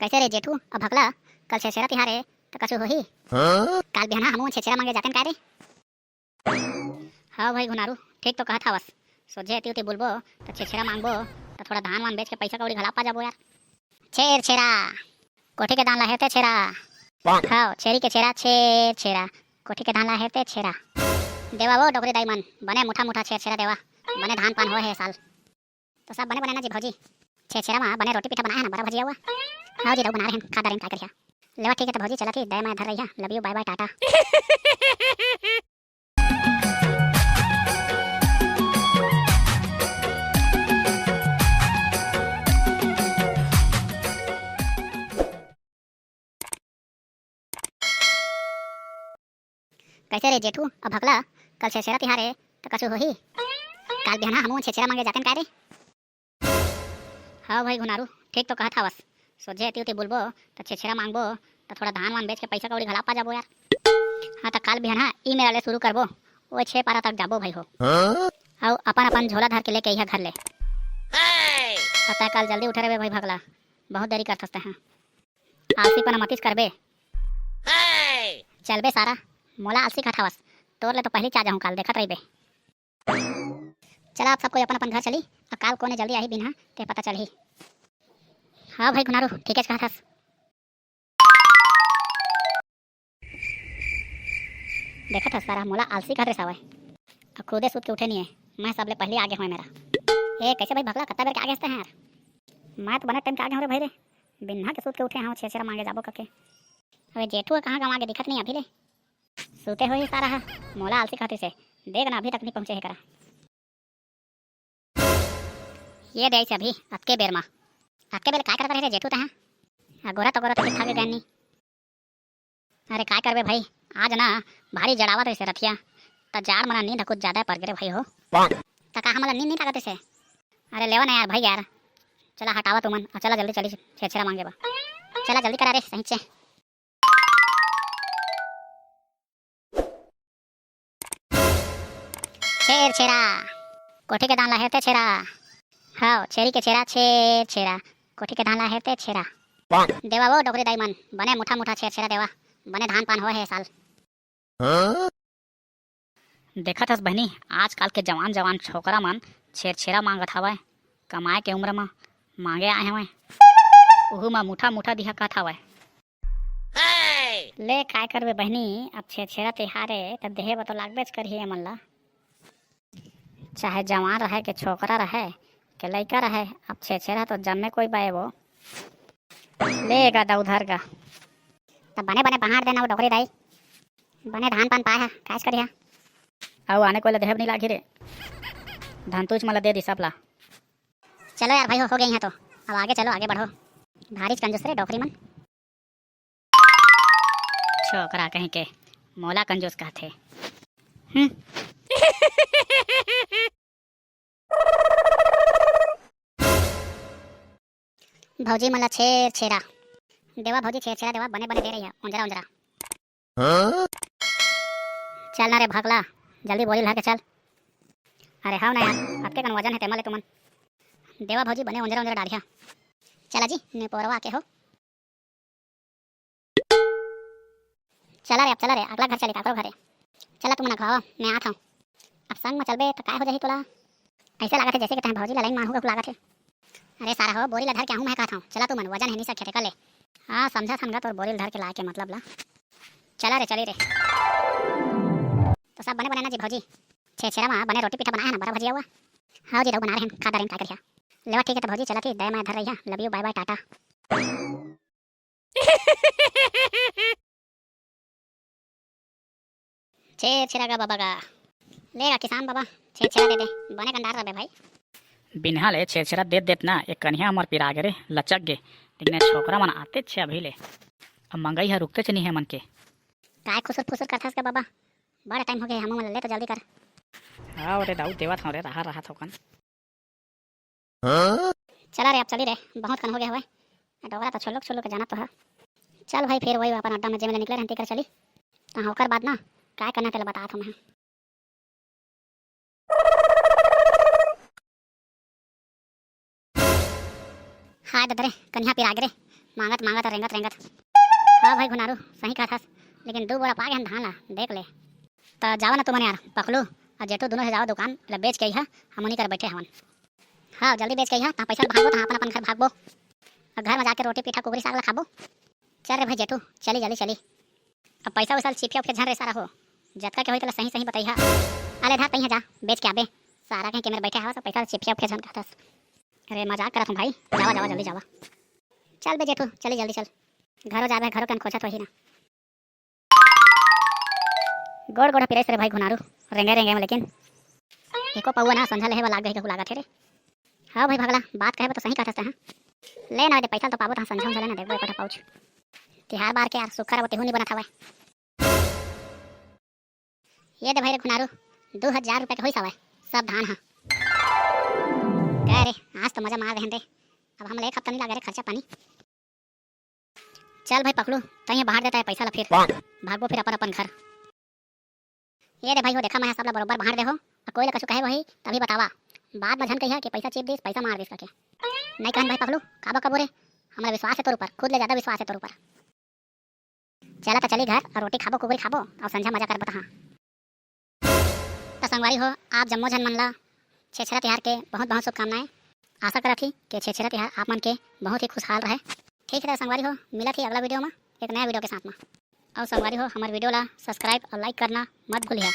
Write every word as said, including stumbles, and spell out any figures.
कैसे रे जेठू, अब भकला, कल छेरछेरा तिहार हे, त कछु होही? हाँ? काल बिहान हमू छेरछेरा मांगे जातेन काय रे? हाँ भाई घुनारू, ठीक तो कहत हवस। सोझे एती उती बोलबो, त छेरछेरा मांगबो, त थोड़ा धान वान बेच के पैसा कौड़ी घला पा जाबो यार। छेरछेरा, कोठी के धान ला हेरते छेरा। हाँ, छेरी के छेरा, छेरछेरा, कोठी के धान ला हेरते छेरा। देवा वो डोकरी दाई मन, बने मुठा मुठा छेरछेरा देवा, बने धान पान होए हे साल। तो सब बने बने ना जी भौजी? छेरछेरा मा बने रोटी पीठा बनाए हे ना, बरा भजिया हुआ? हाँ जी, दाऊ बना रहे हैं, खा डरेन, काय करिया। लेवा ठीक है तो भौजी, चला थी, दया माया धर रही है, love you, bye bye, Tata. कैसे रे जेठू, अब भकला, कल छेरछेरा तिहार हे, त कछु होही? काल बिहान हमू छेरछेरा मांगे जातेन काय रे? हाँ भाई घुनारू, ठीक तो कहत हवस। सोझे एती उती बोलबो, त छेरछेरा मांगबो, त थोड़ा धान वान बेच के पैसा कौड़ी घला पा जाबो यार। हाँ, त काल बिहान ई मेरा ले शुरू करबो, ओ छे पारा तक जाबो भाई हो। हाँ? अउ अपन अपन झोला धर के लेके अइहा घर ले। अउ तैं काल जल्दी उठे रहे भाई भकला, बहुत देरी करथस तैं हा। आलसीपन मतिस करबे। चल बे सारा, मोला आलसी कहत हवस, तोर ले तो पहिली चा जाहूं काल, देखत रहिबे। चला, अब सब कोई अपन अपन घर चली, अउ काल कोने जल्दी आही बिनहा, ते पता चलही। हाँ भाई घुनारू, ठीकेच कहत हस। देखत हस सारा, मोला आलसी कहत रिस हवय, अउ खुदे सुत के उठे नहीं है, मैं सबले पहिली आगे होय मेरा। ए, कैसे भाई भकला, कत्ता बेर के आगे हस तैं हा यार? मैं तो बने टाइम के आगे हूँ रे भाई रे, बिनहा के सुत के उठे हूँ, छेरछेरा मांगे जाबो कके। अबे जेठू ह कहाँ गंवा गे, दिखत नहीं अभी ले। सुते होही सारा ह, मोला आलसी कहत रिस हे। देख ना, अभी तक नहीं पहुँचे हे करा। ये दे अभी, अतके बेर मा। अतके बेर काय करत रहे रे जेठू तैं हा? अगोरत अगोरत अभी थक गए नहीं। अरे काय करबे भाई, आज ना भारी जड़ावत रहिसे रथिया, त जाड़ मना नींद कुछ ज्यादा पर गे रे भाई हो। त का हमला नींद नहीं लागत रहिसे? अरे लेवा ना यार भाई यार, चला हटावा तुमन, अउ चला जल्दी चली छेरछेरा मांगे बा। चला जल्दी करा रे सही चे। छेरछेरा, कोठी के धान ला हेरते छेरा। हव, छेरी के छेरा, छेरछेरा, कोठी के धान ला हेरते छेरा। देवा वो डोकरी दाई मन, बने मुठा मुठा छेरछेरा देवा, बने धान पान होए हे साल। हाँ? देखत हस बहिनी, आजकाल के जवान जवान छोकरा मन छेरछेरा मांगत हवय, कमाए के उम्र म मांगे आए हवय, उहू म मुठा मुठा दिहा कहत हवय। ले काय करबे बहिनी, अब छेरछेरा तिहार ए, त देहे बर तो लागबेच करही एमन ला। चाहे जवान रहे के छोकरा रहे के लइका रहे, अब छेरछेरा तो जम्मे कोई बाए वो। ले गा दा उधर गा। त बने बने बहार देना वो डोकरी दाई। बने धान पान पाए हा, कायच करिहा। अउ आने कोई ला देहब नहीं लागी रे। धन तुच मला दे दी सब ला। चलो यार भाई हो, हो गई है तो। अब आगे चलो, आगे बढ़ो। भारीच कंजूस रे डोकरी मन। छोकरा कहीं के मोला कंजूस कहथे। हम्म। भौजी मन ला छेरछेरा देवा, भौजी छेरछेरा देवा, बने बने दे रही है, उंजरा उंजरा। हाँ? चल ना रे भकला, जल्दी बोरी धर के चल। अरे हव ना यार, अतके कन वजन हे तेमा ले तुमन। देवा भौजी बने उंजरा उंजरा डारिहा। चला जी, निपोरवा के हो। चला रे, अब चला रे, अगला घर चली काकरो घरे। चला तुमन अघवावा, मैं आत हूँ। अब संग म चलबे त काय हो जाही तोला? ऐसे लागत हे जैसे कि तैं भौजी ला लाइन मारहूँ कहुक लागत हे। अरे सारा हो, बोरी ला धर के आहूँ मैं कहत हूँ। चला तुमन, वजन हे निसा खेते का ले। हाँ, समझत हन गा तोर बोरी ला धर के लाए के मतलब ला। चला रे, चली रे। तो सब बने बने ना जी भौजी? छेरछेरा मा बने रोटी पीठा बनाए हे ना, बरा भजिया हुआ? हाँ जी, दाऊ बना रहे हैं, खा डरेन, काय करिहा। लेवा ठीक है तो भौजी, चला थी, दया माया धर रही है, love you, bye bye, Tata. Chherchhera गा बाबा गा। ले गा किसान बाबा, छेरछेरा दे दे, बने कंडार रबे भाई। बिनहा ले छेरछेरा देत देत ना, एक कनिहा हमर पिरा गे रे, लचक गे। लेकिन ये छोकरा मन आते छे अभी ले। अब मंगई ह रुकते च नहीं है मन के। काय खुसुर फुसुर करथस गा बाबा? बड़ा टाइम हो गया, हमू मन ले तो जल्दी कर। हाँ रे दाऊ, देवत हूँ रे, रहा रहा थोकन। हाँ? चला रे, अब चली रे, बहुत कन हो गया हवय। डोकरा तो छोलुक छोलुक के जाना तो है। चल भाई, फिर वही अपन अड्डा में जेमे ले निकले रहन तेकर चली। तो ओकर बाद ना, काय करना तेला बतात हूँ मैं। हाय ददरे, कनिहा पिरागे रे, मांगत मांगत, रेंगत रेंगत। हाँ भाई घुनारू, सही कहत हस, लेकिन दू बोरा पा गे हन धान ला, देख ले। त जावा ना तुमन यार, पकलू अउ जेठू दुनों हे जावा दुकान ला बेच के अइहा, हम उनी कर बैठे हवन। हाँ, जल्दी बेच के अइहा, तहाँ पैसा भागबो, तहाँ अपन अपन घर भागबो। अउ घर में जाके रोटी पीठा कुकरी साग ला खाबो। चल रे भाई जेठू, चली जल्दी चली। अब पैसा वैसा छिपिया उपिया झन रे सारा हो, जतका के होई तेला सही सही बतइहा। अले धा तइहा जा, बेच के आबे। सारा कहीं के मेर बैठे हवा सब पैसा छिपिया उपिया झन कहतस। अरे मजाक करत हूँ भाई, जावा जावा जल्दी जावा। चल बे जेठू, चली जल्दी चल। घरो जाबे, घरो कन खोजत होही ना। गोड़ गोड़ पिराइस रे भाई घुनारू, रेंगे रेंगे में लेकिन। एको पौवा ना संझा लेहे वाला लाग गई कहू लागत हे रे। हाँ भाई भगला, बात कहे बर तो सही कहत हस तैं, हाँ। ले ना दे पैसा तो पाबो तहाँ संझा उंझा ले ना देखबो एक पाउच। तिहार बार के यार सुक्खा रहो तेहू नहीं बनत हवय। ये दे भाई रे घुनारू, दू हजार रुपया के होइस हवय सब धान हा। कह रे, आज तो मजा मार देहन रे। अब हम ले एक हफ्ता नहीं लागे रे खर्चा पानी। चल भाई पकलू, तइहे बांट देता है पैसा ला फिर। भागबो फिर अपन अपन घर। ये दे भाई हो, देखा मैं सब ला बरोबर बांट दे हो, अउ कोई ला कछु कहे वही तभी बतावा। बाद में झन कहिया कि पैसा चीप दिस, पैसा मार दिस करके। नहीं कहन भाई पकलू, काबो काबो रे, हमरा विश्वास है तोर ऊपर, खुद ले ज्यादा विश्वास है तोर ऊपर। चला त चली घर अउ रोटी खाबो, कुकरी खाबो अउ संझा मजा करबो तहाँ। त संगवारी हो, आप जम्मो झन मन ला छेरछेरा तिहार के बहुत बहुत शुभकामनाएं। आशा करत ही कि छेरछेरा तिहार आप मन के बहुत ही खुशहाल रहे। ठीक है त संगवारी हो, मिलत ही अगला वीडियो में एक नया वीडियो के साथ में। अउ संगवारी हो, हमर वीडियो ला subscribe अउ like करना मत भूलिहा।